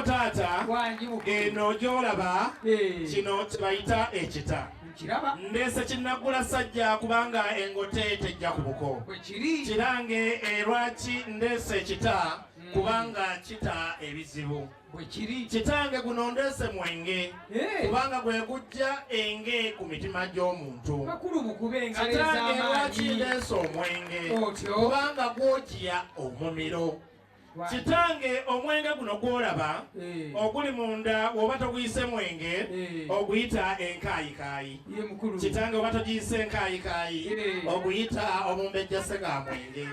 Taata, Wangi, mukulu. Eno gy'olaba, Eh. kino kyebayita ekita. Nkiraba. Ndeese kinnaggula sajja kubanga engote tejja ku buko. Bwe kiri. Kirange, lwaki ndeese ekita? Kubanga kita ebizibu. Bwe kiri. Kitange, guno ndeese mwenge Eh. kubanga gwe gujja enge ku mitima gy'omuntu. Bakulu, mukube engalo Kitange, lwaki ez'amaanyi. ndeese omwenge? Otyo. Kubanga gwogiya omumiro. Kitange, omwenge guno gwolaba Eh. oguli munda, woba toguyise mwenge, Eh. oguyita enkaayikaayi. Ye mukulu. Kitange, oba togiyise enkaayikaayi, Eh. oguyita omumbejja ssegamwenge.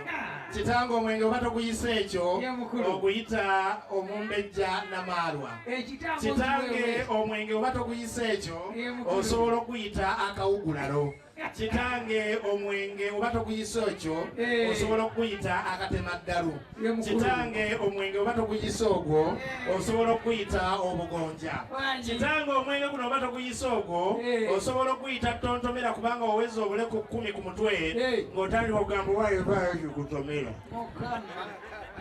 Kitange, omwenge oba toguyise ekyo, Ye mukulu. oguyita omumbejja namaalwa. Ekitambo Kitange, kiwewe. omwenge oba toguyise ekyo, Ye mukulu. osobola okuyita akawugulalo. Kitange, omwenge oba toguyise ekyo, Eh. osobola okuyita akatemaddalu. Ye mukulu. Kitange, omwenge oba toguyise ogwo, osobola okuyita obugonja. Wangi. Kitange, omwenge guno oba toguyise ogwo, Eh. osobola okuyita tontomera kubanga oweza obuleku 10 ku mutwe Eh. ng'otandika okugamba waayokutomera. Mukama.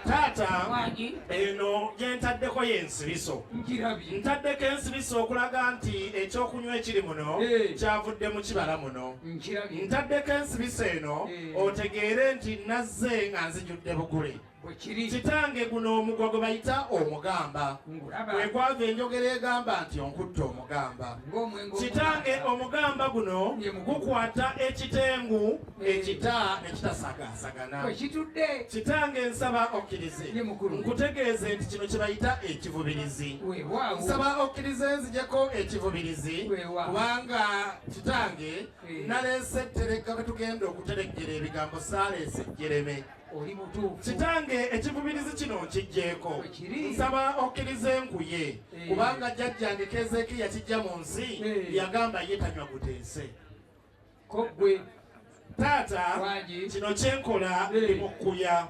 Taata, Wangi. eno gye ntaddeko y'ensibiso. Nkirabye. Ntaddeko ensibiso okulaga nti ekyokunywa ekiri muno Eh. kyavudde mu kibala muno. Nkirabye. Ntaddeko ensibiso eno Eh. otegeere nti nazze nga nzijudde bugule. Bwe kiri. Kitange, guno omugwa gwe bayita omugamba. Ngulaba. Bwe gwava enjogera egamba nti onkutta omugamba. Ng'omwenge. Kitange, omugamba. omugamba guno Ye mukulu. gukwata ekitengu Eh. ekita ne kitasagaasagana. Bwe kitudde. Kitange, nsaba okkirize Ye mukulu. nkutegeeze nti kino kye bayita ekivubirizi. Weewaawo. Nsaba okkirize nzijeko ekivubirizi Weewaawo. kubanga kitange, Eh. naleese etterekka kwe tugenda okutereggera ebigambo, saaleese ejjereme. Oli mutuufu. Kitange, ekivubirizi kino nkijjeeko. Bwe kiri. Nsaba okkirize nkuye Eh. kubanga jjajjange Kezekiya kijja mu nsi Eh. yagamba ye tanywa guteese. Ko ggwe. Taata, Wangi. kino kyenkola Eh. ndi mu kkuya.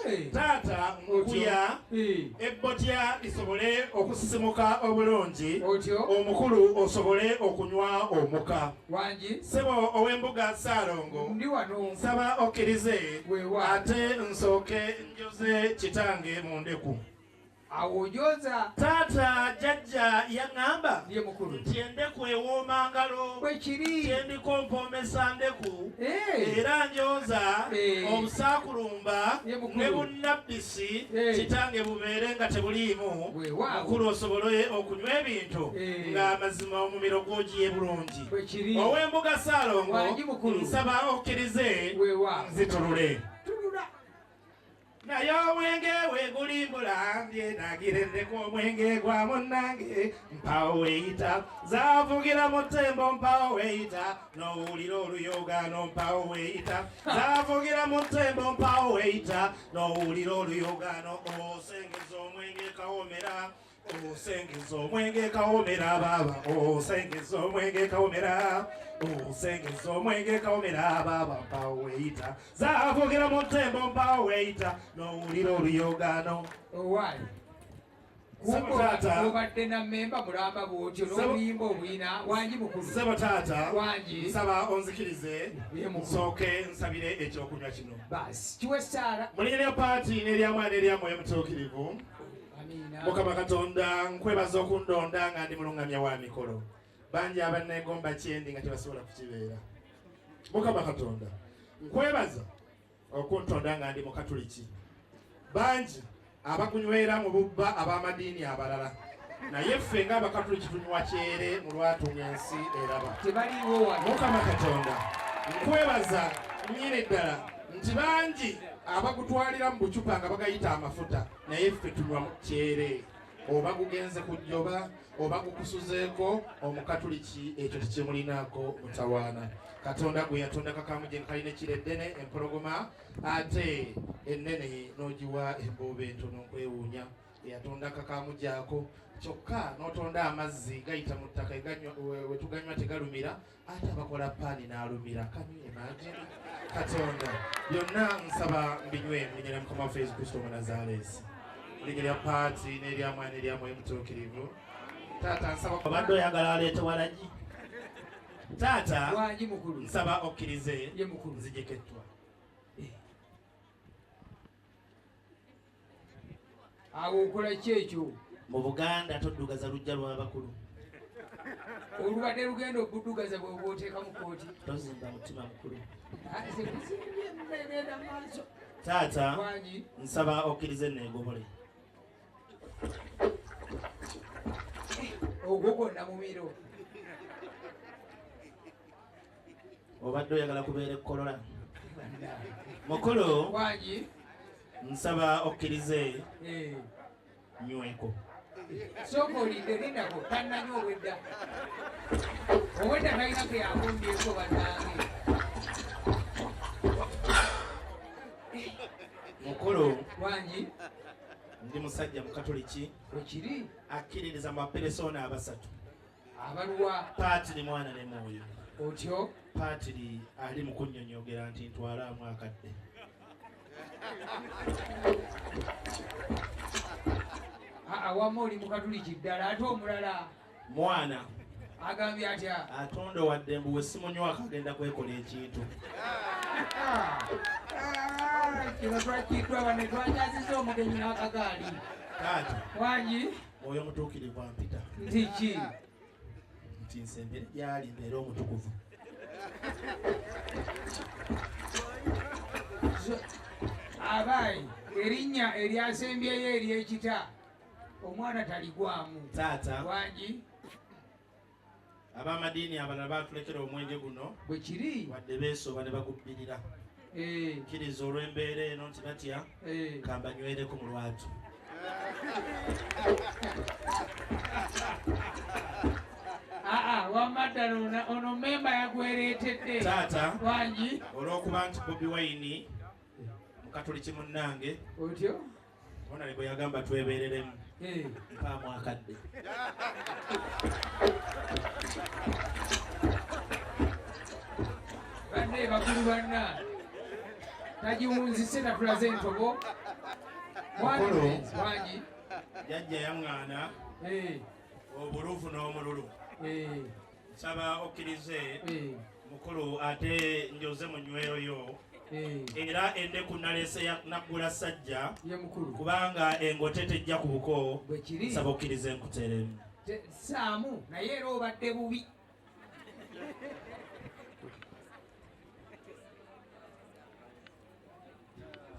Hey. Taata, nkuya Eh. ebbotya lisobole okusisimuka obulungi, Otyo. omukulu osobole okunywa omuka. Wangi. Ssebo ow'embuga Saalongo, Ndi wano. nsaba okkirize Weewaawo. ate nsooke njoze kitange mu ndeku. Awo ojoza. Taata, jjajja yaŋŋamba Ye mukulu. nti endeku ewooma ngalo. Bwe kiri. Kyendiko mpoomesa ndeku Eh. era njoza Eh. obusaakulumba Ye mukulu. ne bunnabbisi Eh. kitange bubeere nga tebuliimu, Weewaawo. mukulu osobole okunywa ebintu Eh. ng'amazima omumiro gwogiye bulungi. Bwe kiri. Ow'embuga Saalongo, Wangi, mukulu. nsaba okkirize Weewaawo. nzitulule. Tulula. Naye omwenge wegulimbula ndyenagirendeko omwenge gwa munnange, mpawo weeyita zavugira mu ttembo, mpawo weeyita n'owulira oluyogaano, mpawo weeyita zavugira mu ttembo, mpawo weeyita n'owulira oluyogaano. Osengeza omwenge kawomera, osengeza omwenge kawomera, baaba osengeza omwenge kawomera, osengeza omwenge kawomera, baaba mpawo weeyita zavugira mu ttembo, mpawo weeyita n'owulira oluyogaano. Owaayi. Ssebo taata. Obadde na mmemba mulamba bw'otyo Ssebo- n'oluyimba obuyina. Wangi, mukulu. Ssebo taata, Wangi. nsaba onzikirize Ye mukulu. nsooke nsabire ekyokunywa kino. Baasi kiwe essaala. Mu linnya lya Paati n'erya Mwana n'erya Mwoyo Mutuukirivu. Amiina. Mukama Katonda, nkwebaza okundonda nga ndi mulungamya wa mikolo. Bangi abanneegomba kyendi nga tebasobola kukibeera. Mukama Katonda, nkwebaza okuntonda nga ndi mukatuliki. Bangi abagunywera mu bubba ab'amadiini abalala, naye ffe ng'abakatuliki tunywa kyere mu lwatu ng'ensi eraba. Tebaliiwo wano. Mukama Katonda, nkwebaza nnyini ddala nti bangi abagutwalira mu bucupa nga bagayita amafuta, naye ffe tunywa mu kyere. Oba gugenze kujjoba oba gukusuzeeko, omukatuliki ekyo tekimulinaako mutawaana. Katonda gwe yatonda kakamuje nga kalina ekiro eddene empologoma ate ennene n'ogiwa embooba entono, nkwewuunya eyatonda kakamujaako kyokka n'otonda amazzi gayita mu ttaka wetuganywa tegalumira, ate abakola paani n'alumira. Can you imagine? Katonda, byonna nsaba mbinywe mu linnya lya Mukama waffe Yesu Kristo Omunazaalesi, mu linnya lya Paati n'erya Mwana n'erya Mwoyo Mutuukirivu. Taata, nsaba obadde oyagala aleete walagi. Taata, Wangi, mukulu. nsaba okkirize Ye mukulu. nzijeko ettwa. Awo okola ki ekyo? Mu Buganda toddugaza lujja lw'abakulu. Olubadde lugenda okuddugaza bw'oba oteeka mu kkooti. Tozimba mutima mukulu. Taata, nsaba okkirize neegobole. Ogwo gwonna mumiro. Obadde oyagala kubeera ekkolola. Mukulu, nsaba okkirize nyweko. Sooka olinde lindako tannanywa obwedda. Obwedda talina ke yakumbyeko bannange. Mukulu, wangi, ndi musajja mukatoliki wekiri akkiririza mu baperesoona abasatu. Abaluwa? Paatiri mwana ne mwoyo. Otyo? Paatiri ali mu kunnyonnyogera nti ntwalaamu akadde. Awamu oli mukatuliki ddala ate omulala? Mwana. Agambye atya? Atondowadde mbu we simunywako agenda kwekola ekintu. Kino twakiddwa bane twanyaziza omugenyi n'akagaali. Taata. Wangi? Mwoyo mutuukirivu ampita. Nti ki? Nti nsembere gy'ali mbeere omutukuvu. Abayi, erinnya eryasembyeyo ery'ekita omwana taligwamu. Taata. Wangi? Ab'amadiini abalala baatulekera omwenge guno. Bwe kiri. Wadde beesooba ne bagubbirira. Kkiriza olw'embeera eno nti batya kambanywereko mu lwatu. Wamma ddala ono memba yagwereetedde. Taata. Wangi? Olw'okuba nti Bobi Wine mukatoliki munnange. Otyo? Ona bwe yagamba twebeereremu. Mpaamu akadde. Banne bakulu banna. Tagiwunzise natulaze entobo. Wangi? Jjajja yaŋŋaana obuluvu n'omululu. Nsaba okkirize mukulu ate njoze munyweyoyo. Era endeku naleese naggula ssajja kubanga engote tejja ku buko. Nsaba okkirize nkuteeremu. Saamu naye era obadde bubi.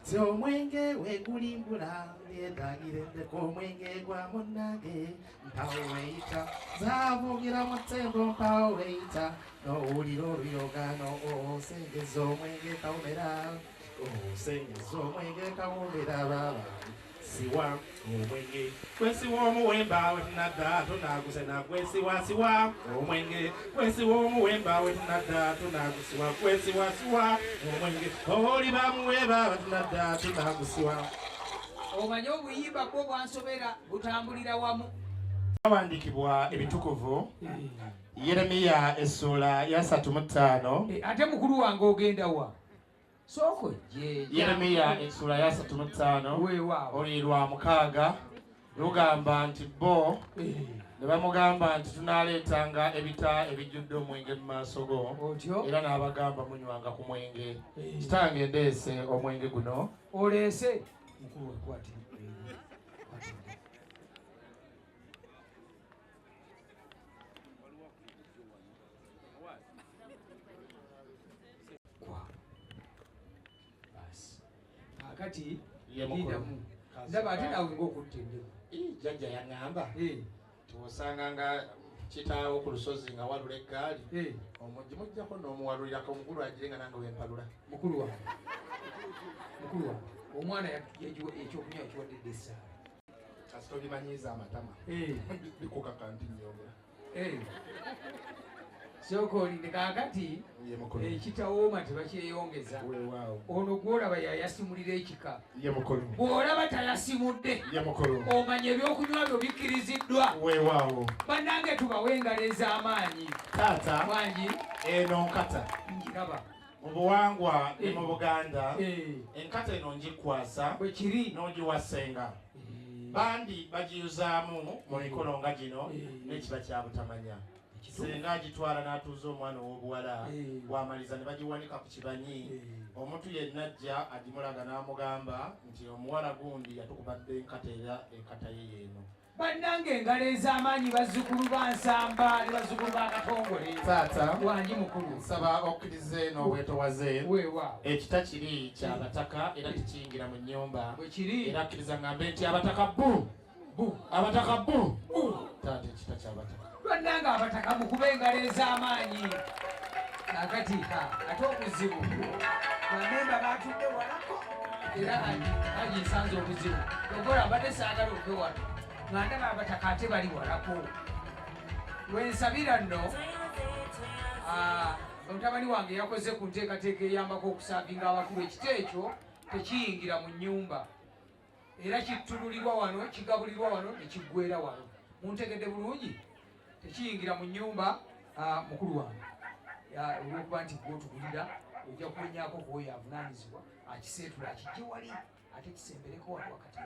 Nti omwenge wegulimbula byetagire ndeko omwenge gwa munnange mpawo weeyita zaavugira mu ttembo mpawo weeyita n'owulira oluyogaano osengeza omwenge kawumera osengeza omwenge kawumera baaba siwa omwenge kwesiwa omuwemba wetunadda tunaguse nakwesiwasiwa omwenge kwesiwa omuwemba wetunadda tunagusiwa kwesiwasiwa omwenge oli bamuweba wetunadda tunagusiwa. Omanye obuyimba bwo bwansobera butambulira wamu. Byawandiikibwa ebitukuvu Yeremiya essuula ya 35. Ate mukulu wange ogenda wa? Soko je. Yeremiya essuula ya 35 oluli lwa 6 lugamba nti bo ne bamugamba nti tunaaleetanga ebita ebijjudde omwenge mu maaso go. Era n'abagamba munywanga ku mwenge. Kitange ndeese omwenge guno. Oleese mukulu wakwate. Kati ndaba ate nawe ng'okutta endeku. Jjajja yaŋŋamba tiwosanga nga kitaawo ku lusozi nga walula eggaali omuggi mujjako n'omuwalulirako omukulu agire nga nange wempalula. Mukulu wange, mukulu wange, omwana ekyokunywa yakiwadde dda essaala. Kasita obimanyiiza amatama bikukaka nti nnyongera. Sooka olinde kaakati ekitawooma tebakyeyongeza. Ono gw'olaba yayasimulira ekika. Bw'olaba tayasimudde omanye ebyokunywa byo bikkiriziddwa. Bannange tubawe engalo ez'amaanyi. Taata, wangi? Eno nkata. Ngiraba. Mu buwangwa ne mu Buganda enkata eno ngikwasa n'ogiwa ssenga. Bandi bagiyuzaamu mu mikolo nga gino n'ekiba kya butamanya. Senga agitwala n'atuuza omwana ow'obuwala bw'amaliza ne bagiwanika ku kibanyi. Omuntu yenna ajja agimulaga n'amugamba nti omuwala gundi yatukubadde enkata era enkata ye yeeno. Bannange, engalo ez'amaanyi, bazzukulu ba Nsamba ne bazzukulu ba Katongole. Taata. Wangi, mukulu. Nsaba okkirize n'obwetowaze. Weewaawo. Ekita kiri kyabataka era tekiyingira mu nnyumba. Bwe kiri. Era akkiriza ngambe nti abataka bu Bu. Abataka bu. Taata, ekita kyabataka. Bannange, abataka, mukube engalo ez'amaanyi. Kakati ha, ate obuzibu bamemba batudde walako, era haji nsanze obuzibu ogola mbadde saagala ove wano nga ndaba abataka ate bali walako. Wensabira nno, mutabani wange yakoze ku nteekateeka eyambako okusaavinga abakulu. Ekita ekyo tekiyingira mu nnyumba, era kittululirwa wano, kigabulirwa wano ne kiggwera wano. Muntegedde bulungi? Tekiyingira mu nnyumba. Mukulu wange, olwokuba nti gwotugulira, ojja kuwenyaako kwoyo avunaanyizibwa akiseetula akijje wali, ate kisembereko wano wakati.